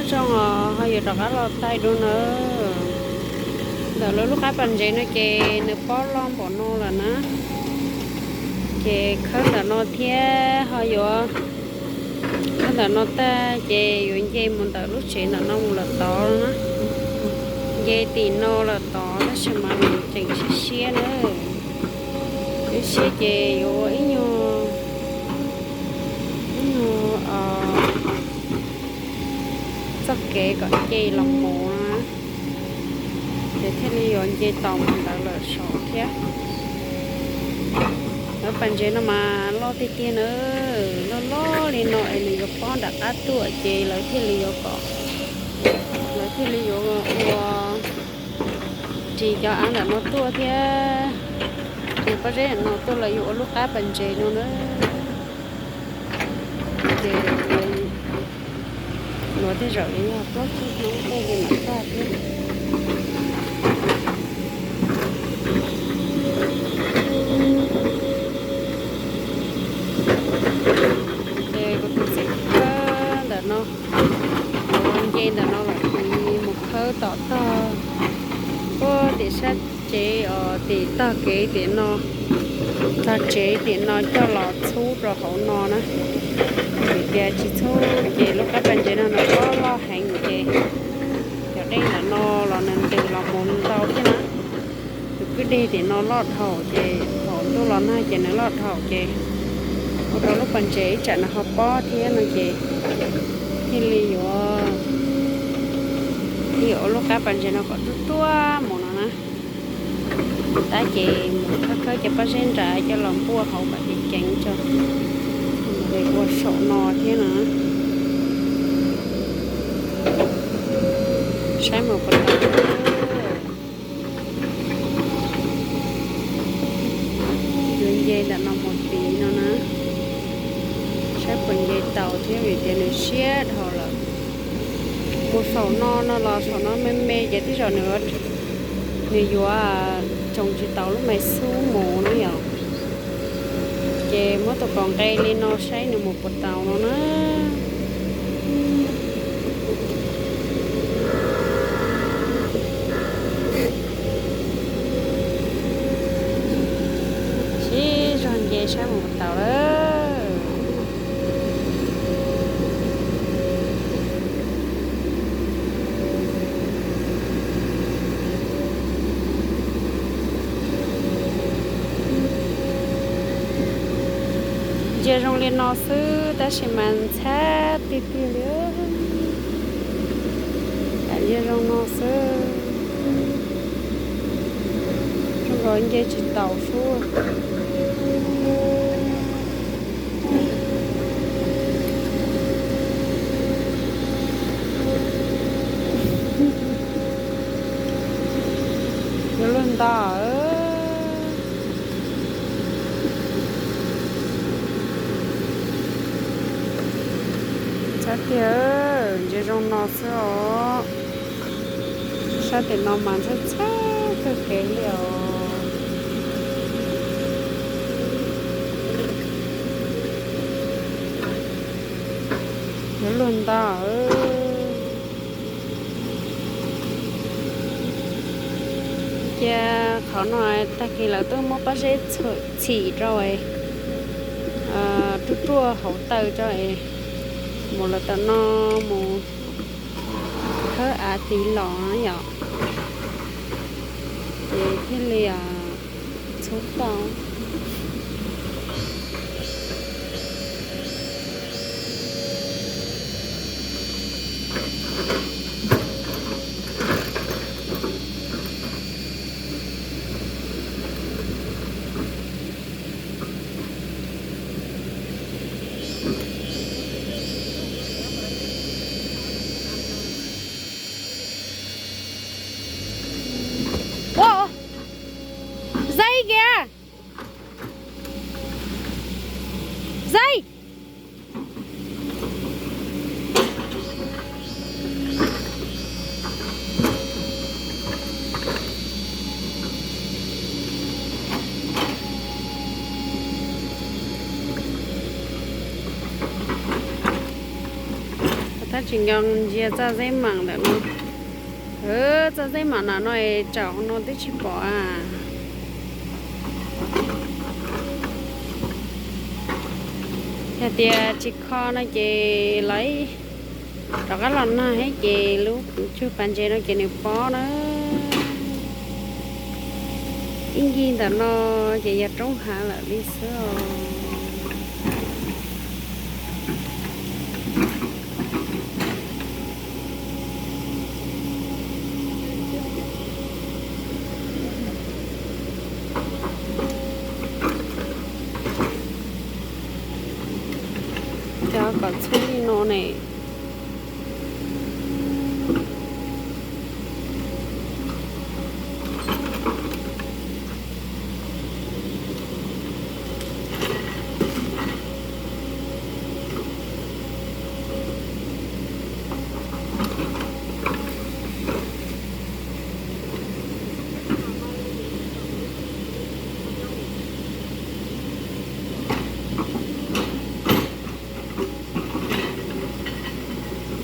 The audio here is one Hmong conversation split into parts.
Zoo os, ho yuav rov qab los taig dua na. Ntawm lawv lub qab pas ntsev no ces nws pob loj npaum no lawm na. Ces khawb ntawm no thiab ho yuav, khawb ntawm no tag ces yuav nce mus ntawm lub tsev ntawm no mus lawm tod na. Nce tim no lawm tod tab sis mas nws tseem siab siab na. Siab siab ces yuav ua ib nyuag, ib nyuag txoj kev kom nce los mus na, ces thiaj li yuav nce tau mus ntawd lawm saud thiab. Lawv pas ntsev no mas loj tiag tiag na, loj loj li no es nws yuav pob nram qab tuaj ces lawv thiaj li yuav kom, lawv thiaj li yuav ua ris cov av ntawm no tuaj thiab, ris pob zeb ntawm no tuaj los yuav ua lub qab pas ntsev no na. Ces luav tej zaum yuav yog plaub tsib hnub tej li mam tag thiab. Ces kuv tus txiv khawb ntawm no, nce ntawm no lawm ces mus khawb tom tog, puag tim sab tsev os, tim tog kev tim no, tog tsev tim no coj los txhub rau hauv no na. Vim tias tsis txhub ces lub qab pas ntsev no nws pob loj heev ces cov dej ntawm no los nws ntws los mus ntau thiab na. Tus kwj deg tim no loj dhau ces thaum ntuj los nag ces nws loj dhau ces ua rau lub pas ntsev ib tsam nws ho pob thiab no ces thiaj li yuav, thiaj yuav ua lub qab pas ntsev no kom ruaj ruaj mus no na. Tab ces mus khawb khawb cov pob zeb nrad coj los npuaj hauv kom ceev ceev tso, mus de ua saum no thiab no. Saib mus puas tau. Yuav nce ntawm no mus tid no na, saib puas nce tau thiab vim tias nws siab dhau lawm. Mus saum no no los saum no me me ces tej zaum nws, nws yuav tsoos tsis tau lub me xub mus na yom. Ces muab tus kaus nqe li no saib nws mus puas tau no na. Sib zog nce saib mus puas tau lawm. Ntsia zoo li no xwb tab sis mas ntxhab tiag tiag li. Ntsia zoo no xwb, zoo nkaus nce tsis taus xwb. Yuav luag nto. Sab tiag, ntsia zoo no xwb os. Sab tim no mas ntxhab ntxhab kawg kev li os. Yuav luag nto. Cia qhov no tag kis lawv tuaj muab pob zeb txhim rau ruaj ruaj hauv taw tso es mus lawm tom no mus khawb av tid los yom, ces thiaj li txhub tau. Ua, zaib kiag. Tsis nco ntsia txoj xeb mam ntawm no. Txoj xeb mam no no es tsaum no twb tsis pom a. Yog tias tsis kho no ces lawv rov qab los nag thiab ces lub cug pas ntses no ces nws pob na. Ib ncig ntawm no ces yog roob hav lawm li xwb os. Cov kom txhub li no ne.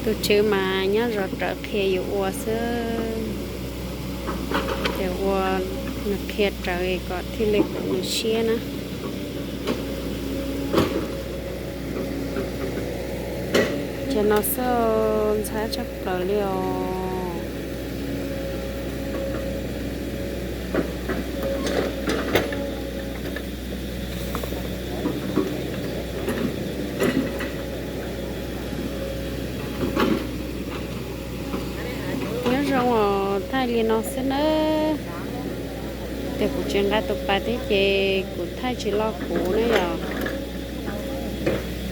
Tus tswv mas nyob zov rawv qhia yus ua xwb. Ces ua, nws qhia rawv kom thiaj li haum nws siab na. Ces no xwb, ntxhab tshaj plaws li os. Nyob zoo os, thaij li no xwb nawb. Ces kuv tsis nqa tus pas thiab ces kuv thaij tsis loj kuv na yom.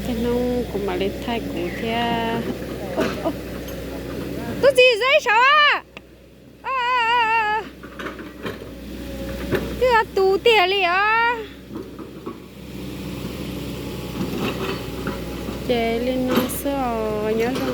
Tej hnub kuv mam li thaij kuv thiab. Tub txib, zeb saud a. Twb tus tiag li os. Ces li no xwb os, nyob zoo.